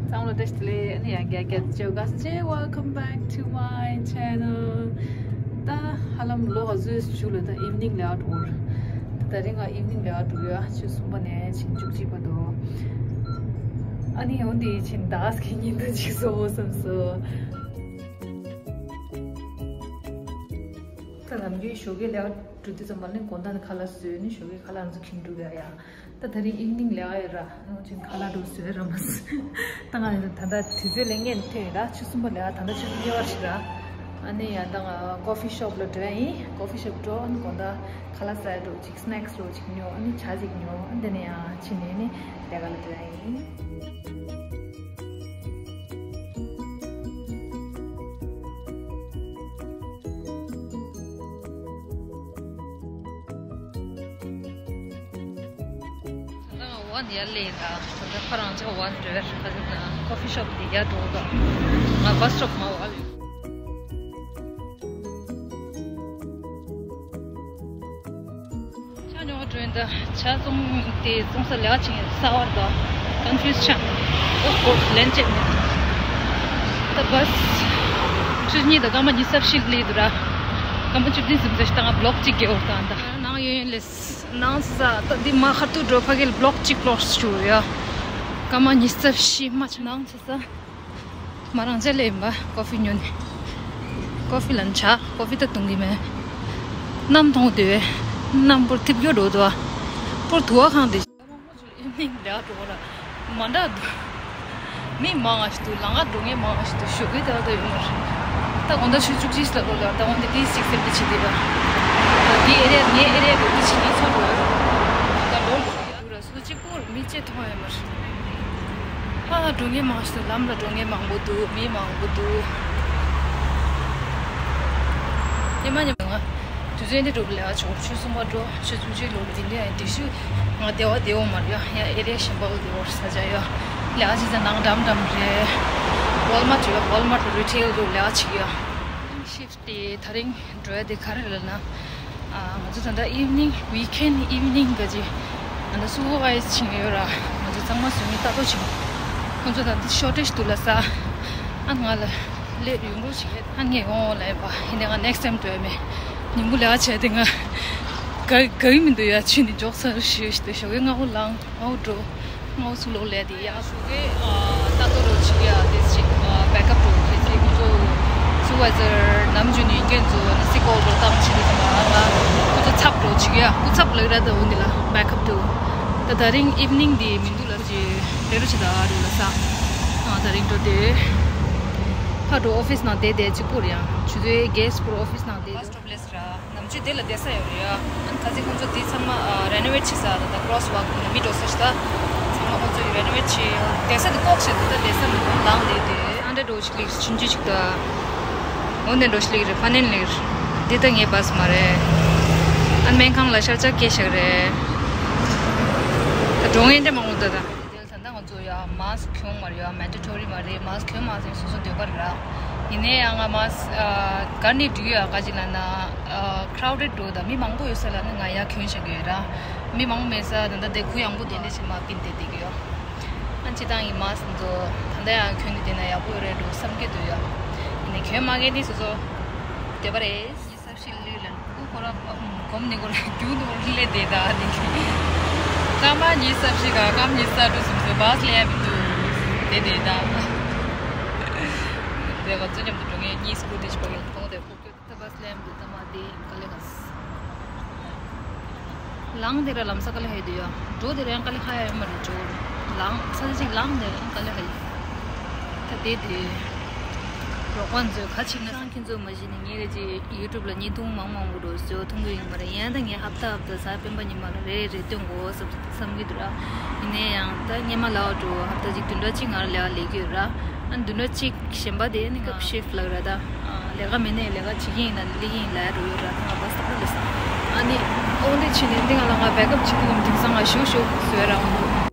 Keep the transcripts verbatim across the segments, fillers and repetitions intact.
ཚང་མ་ལ་བཀྲ་ཤིས་བདེ་ལེགས། ཨ་ནི་ཡང་བསྐྱར་བསྐྱར་བཅར་དགའ་བསུ་ཆེ། Welcome back to my channel. ད་ཧ་ལམ་ལོ་ག་ཚོད་ཞིག་ལ་ད་evening layout འོར། ད་ད་རིང་ང་evening layout འགྲོ་ཡ། ཆུ་གསུམ་པ་ནས་ཕྱིན་བཅུ་གཅིག་བར་དུ། ཨ་ནི་འོན་ཏེ་ཕྱིན་ད་ག་ཟེ་གི་ཉིན་ཐོ་ཅིག་བཟོ་བསམ་སོང་། ད་ནམ་རྒྱུན་ཞོགས་ཀའི་layout འགྲོ་དུས་ཙམ་པ་ལ་ནི་དགོང་དག་ནས་ཁ་ལག་བཟོས་ནི། ཞོགས་ཀའི་ཁ་ལག་ཚོ་ཁྱེར་འགྲོ་གི་ཡ། ད་ད་རིང་evening layout ཡོད་ར། ཨ་ནི་ཅིག་ཁ་ལག་འགྲོ་བཟོས་ར་མ་ཟེར། ད་ང་ད་ལྟ་དུས་ཚོད་ལས་ངན་ཐོན་ཡོད་ར། ཆུ་གསུམ་པ་ལ་ཡ། ད་ལྟ་ཆུ་ཚོད་གཉིས་པ་ཞིག་ར། ཨ་ནི་ཡ་ད་ང་coffee shop ལ་འགྲོ་ཡ་ཡིན། Coffee shop འགྲོ། ཨ་ནི་དགོང་དག་ཁ་ལག་ཟ་ཡ་འགྲོ། ཅིག་snacks རོ་ཅིག་ཉོ། ཨ་ནི་ཇ་ཅིག་ཉོ། ཨ་ནི་དེ་ནས་ཡ་ཕྱིན་ནས་ནི་ལས་ཀ་ལ་འགྲོ་ཡ་ཡིན། ད་ང་ཝན་ཡར་ལེ་ཡིན་ད། ད་ལྟ་ཁ་རང་ཅག་ཝན་འགྲོ་བར་ཁ་ཟིག་ན་coffee shop དེ་ཡར་འགྲོ་དང་། ང་bus stop མ་ཝ་ལེ། ཆ་ཉོ་བ་འགྲོ་ཡིན་ད། ཆ་བཙོང་དེ་བཙོང་ས་ལས་ཀ་བྱེད་ས་བར་དུ་confuse ཆགས། ཨོ་ཧོ་ལན་ཅེ་མེད། ད་bus ཆུ་གཉིས་དང་སྐར་མ་ཉི་ཤུ་རྩ་བཞི་སླེབས་འདུག་ར། སྐར་མ་བཅུ་བདུན་ཟིན་ཚར་ཤག་ད་ང་block གཅིག་བརྒལ་བར་ད་ད་ནང་ཡོད་ཡོད་ལས། ནང་ས་ད་འདི་མ་ཁ་ཐུག་འགྲོ་ཕ་གིར་block གཅིག་block ཞུ་ཡ། སྐར་མ་ཉི་ཤུ་རྩ་བཞི་མ་ཆ་ནང་ཆ་ས། མ་རང་ཅག་ལས་ཡིན་པ་coffee ཉོ་ནི། coffee ལ་ཆ་coffee ད་བཏུང་གི་མེད། གནམ་མཐོང་དུས་གནམ་པོར་ཐིབས་རྒྱུ་འགྲོ་འདུག་ཨ། པོར་དུ་བ་ཁང་དེ། evening ལས་འགྲོ་ར་མ་འདྲ་འདུག་མི་མང་ང་ཞིག་འདུག་ལམ་ཁ་འགྲོ་མཁན་མང་ང་ཞིག་འདུག་ཞོགས་ཀའི་དེ་ལྟ་ཡོད་མ་རེད། ད་དགོང་དག་ཆུ་བཅུ་གཅིག་ལ་ལོ་ལ་ད་འོན་ཏེ་ཏིས་ཅིག་སེམས་པ་ཆེ་དེ་ད། ད་འདི་ཨེ་རི་ཡ་ངའི་ཨེ་རི་ཡ་འགྲོ་དུས་ཕྱི་ཉིན་ཚོ་འགྲོ་ཡོད་རེད། ད་ལོ་ལ་འདུག་ར་སུ་གཅིག་པུར་མི་གཅིག་མཐོང་ཡོད་མ་རེད། ཧ་ཧ་འགྲོ་མཁན་མང་ཞིག་འདུག་ལམ་ལ་འགྲོ་མཁན་མང་པོ་འདུག་མི་མང་པོ་འདུག་ཉི་མ་ཉི་མ་དུས་ཚོད་འདི་འགྲོ་གི་ལས་ཀ་ཆོག་ཆུ་གསུམ་པ་འགྲོ། ཆུ་ཚོད་གཅིག་ལོ་འདི་འདྲ་ཡང་དེ་ཤུ་ང་བདེ་བ་བདེ་བོ་མ་རེད་ཡ། ཡང་ཨེ་རི་ཡ་གཞན་པ་ལ་བདེ་བོ་ས་ཆ་ཡ། ལས་ཀ་བྱེད་ས་ནང་འགྲམ་འགྲམ་རེད། Walmart ཡོད། Walmart ལ་retail རུ་ལས་ཀ་བྱེད་ཀྱི་ཡ། Shift དེ་ད་རིང་འགྲོ་ཡ་དེ་ག་རེ་རེད་ལབ་ན། ང་ཚོ་ད་ལྟ་evening weekend evening ག་ཅི་ང་ཚོ་supervise བྱེད་ཀྱི་ཡོད་ར། ང་ཚོ་ཚང་མ་བཟོ་མི་ལྟ་རྟོག་བྱེད། ཁོང་ཚོ་ད་འདི་shortage འདུག་ལ་ས། ཨ་ང་ལ་སླེབས་ཡོང་རོགས་བྱེད། ཨ་ངས་ཡོང་ལ་ཡིན་པ་ཡིན་ནའི་ང་next time འགྲོ་ཡ་མེད། ཉིན་གུང་ལས་ཀ་བྱས་ཏེ་ང་དགའ་དགའ་གི་མི་འདུག་ཡ། ཆུ་ནི་འཇོག་ཚར་ཞེས་ཞུས་ཏེ་ཞོགས་ཀའི་སྔ་པོ་ལངས། སྔ་པོ་འགྲོ། སྔ་པོ་ཚུར་ལོག་ལས་དེ་ཡག་སོང་། ཞོགས་ཀའི་ལྟ་རྟོག་རོགས་བྱེད་ཀྱི་ཡ་དེ་ཅིག་backup འགྲོ་གལ་སྲིད་ཁོང་ཚོ་supervisor ནམ་རྒྱུན་ནས་འགན་ཚོ་ནི་སི་ཀོལ་འགྲོ་བཏང་བྱེད་དུས་ཙམ་པ་ང་ཁོང་ཚོ་ཚབ་འགྲོ་བྱེད་ཀྱི་ཡ། སྐུ་ཚབ་ལགས་ར་ད་འོ་འདི་ལ་backup འགྲོ། ད་ད་རིང་evening འདི་མི་འདུག་ལ་ཅི་རེ་རུ་ཆེ་ད་རུ་ལ་ས། ང་ད་རིང་འགྲོ་དེ་ཕ་འགྲོ་office ནང་བསྡད་བསྡད་གཅིག་པུར་ཡ། ཆུ་ཚོད་དགུ་པུར་office ནང་བསྡད་འདུག་ལས་ར། ནམ་རྒྱུན་དེ་ལ་བསྡད་ས་ཡོད་རེད་ཡ། ཨ་ནི་ཁ་སང་ཁོང་ཚོ་དེ་ཚང་མ་ཨ་renovate བྱེད་ས་རེད། ད་crosswalk ནས་མི་འགྲོ་ས་ཞིག་ད་ཚང་མ་ཁོང་ཚོ་renovate བྱེད་བསྡད་ས་དེ་ལྐོག་བྱས་འདུག་ད་བསྡད་ས་མི་འདུག་ལངས་བསྡད་དེ། ཨ་འདྲ་འགྲོ་ཞིག་ལིག་ཆུང་ཆུང་ཞིག་ད། འོ་འདི་འགྲོ་ཞིག་ལིག་རེད། ཕ་ནན་ལིག་རེད། འདི་ད་ངའི་བཱས་མ་རེད། ཨ་སྨན་ཁང་ལ་ཤར་ལྕགས་སྐྱེལ་བཞག་རེད། ད་འགྲོ་ངེས་འདྲ་མང་པོ་འདུག་ད། དེ་ལ་ད་ལྟ་ང་ཚོ་ཡ་mask གྱོན་མ་རེད་ཡ། mandatory མ་རེད། mask གྱོན་མ་ཟིན་སོ་སོ་འདོད་པ་རེད་ར། ཡིན་ནའི་ཡང་ང་mask ག་ནས་འགྲིག་ཡོད་ཡ། ག་ཅི་ལབ་ན་crowded འགྲོ་ད་མི་མང་པོ་ཡོད་ས་ལ་ནི་ང་ཡ་གྱོན་བཞག་གི་ཡོད་ར། མི་མང་པོ་མེད་ས་ད་ལྟ་དེ་གུ་ཡངས་པོ་དེ་འདྲ་ཞིག་མ་པིན་དེ་བསྡད་ཀྱི་ཡོད། ཨ་སྤྱིར་བཏང་ཡིན་mask ཚོ་ད་ལྟ་ཡང་གྱོན་ནས་བསྡད་ན་ཡག་པོ་ཡོད་རེད་འགྲོ་བསམ་གྱི་འདུག་ཡ། ཡིན་ནའི་གྱོན་མ་མཁན་ནི་སོ་སོ་འདོད་པ་རེད། ཉི་ཤུ་རྩ་བཞི་ལུས་ལ་ཁོ་ཁོ་ར་གོམ་ནི་ཁོ་ར་རྒྱུག་འདུག་སླེབས་བསྡད་ད་ནི། སྐར་མ་ཉི་ཤུ་རྩ་བཞི་ག་སྐར་མ་ཉི་ཤུ་རྩ་དྲུག་སོང་ཙང་བཱས་སླེབས་ཡ་མི་འདུག་བསྡད་བསྡད་ད། དེ་ང་ཚོ་མཉམ་དུ་འགྲོ་མཁན་གཉིས་སྐུ་དེ་ཞིག་པ་གི་མཐོང་དེ་ཁོ་ཁྱོད་ད་བཱས་སླེབས་ཡ་མི་འདུག་ད་མ་དེ་ག་ལེ་ག་ལངས་དེ་ར་ལམ་ས་དཀའ་ལས་ཁག་ཡོད་དེ་ཡ། འགྲོ་དེ་ར་ཡང་དཀའ་ལས་ཁག་ཡ་ཡོད་མ་རེད། འགྲོ་ལངས་ས་ཆ་ཅིག་ལངས་དེ་ར་ཡང་དཀའ་ལས་ཁག་ཡོད། ད་དེ་དེ་རོགས་པ་ཚོས་ག་ཅིག་ན་སང་ཁྱེད་ཚོ་མ་གཞི་ནས་ངའི་རེ་ཅིག་YouTube ལ་བརྙན་ཐུང་མང་མང་པོ་འགྲོ་ཟེར་མཐོང་གི་ཡོད་མ་རེད། ཡིན་ད་ངས་ཧབ་ཏ་ཧབ་ཏ་གཟའ་སྤེན་པ་ཉི་མ་ལ་རེ་རེ་སྟོན་དགོས་བསམ་བསམ་གྱི་འདུག་ར། ཡིན་ནའི་ཡང་ད་སྔོན་མ་ལ་འགྲོ་ཧབ་ཏ་ཅིག་བདུན་ཕྲག་གཅིག་ང་རང་ལས་ཀ་ལས་ཀྱི་ཡོད་ར། ཨ་ནི་བདུན་ཕྲག་གཅིག་གཞན་པ་དེ་ནི་སྐབས་shift ལབ་ར་ད། ལས་ཀ་མེད་ནའི་ལས་ཀ་བྱེད་ཀྱི་ཡིན་ན་ལས་ཀྱི་ཡིན་ལབ་ཡ་འགྲོ་ཡོད་ར། ད་ང་བཱས་ལྟ་ལས་ཨ་ནི་ཨོང་དེ་ཕྱིན་ནས་འདི་ང་ལ་ང་backup བྱེད་དུས་དེང་སང་ང་ཞུ་ཞུ་བཟོས་ར་འོང་འདུག་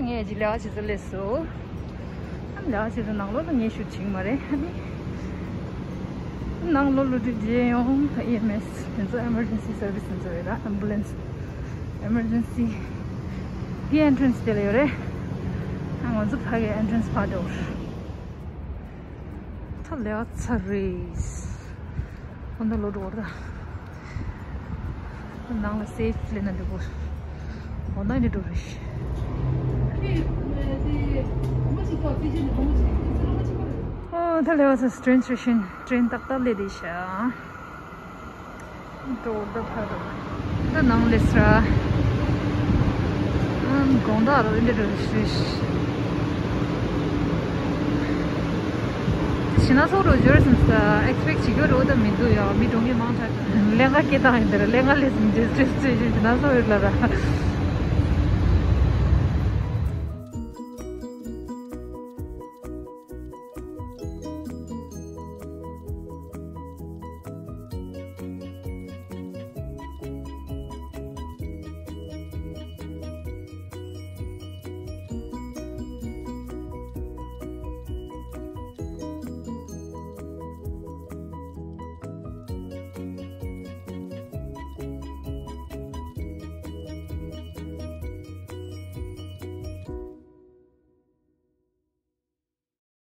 ངས་ཅིག་ལས་ཀ་བྱེད་ས་སླེབས་སོང་། ཨ་ནི་ལས་ཀ་བྱེད་ས་ནང་ལོགས་ལ་ངས་ཞུ་བྱེད་ཀྱི་མ་རེད། ཨ་ནི་ནང་ལོགས་ལ་འགྲོ་དུས་རྗེས་ཡོང་ཨི་ཨེམ་ཨེས་དེ་ཚོ་emergency service དེ་ཚོ་རེད་ད། ambulance emergency དེ་entrance དེ་ལ་ཡོད་རེད། ཨ་ང་ཚོ་ཕ་གི་entrance ཕར་འགྲོ། ད་ལས་ཀ་ཚར་རེད། ཨོ་ན་ལོ་འགྲོ་བར་ད། ནང་ལ་སེབ་ལས་ན་འགྲོ་དགོས། འོ་ན་འདི་འགྲོ་རེད། ཨོ་ད་ལས་བ་ས་train station train ཏག་ཏག་ལས་དེ་ཤ། འགྲོ་ད་ཕ་རོ། ད་ནང་ལས་སྲ། ཨམ་དགོང་དག་རོ་འདི་འགྲོ་རེད། ཤི་ན་སོ་རོ་ཇོར་སིམ་ས་expect བྱེད་རྒྱུ་རོ་ད་མི་འདུག་ཡ། མི་འགྲོ་ངེས་མང་ཆ་ལས་ང་སྐད་བཏང་ཡིན་དེ་ར། ལས་ང་ལས་སིམ་ཇེ་ཇེ་ཇེ་ཇེ་ན་སོ་ཡོད་ལ་ར།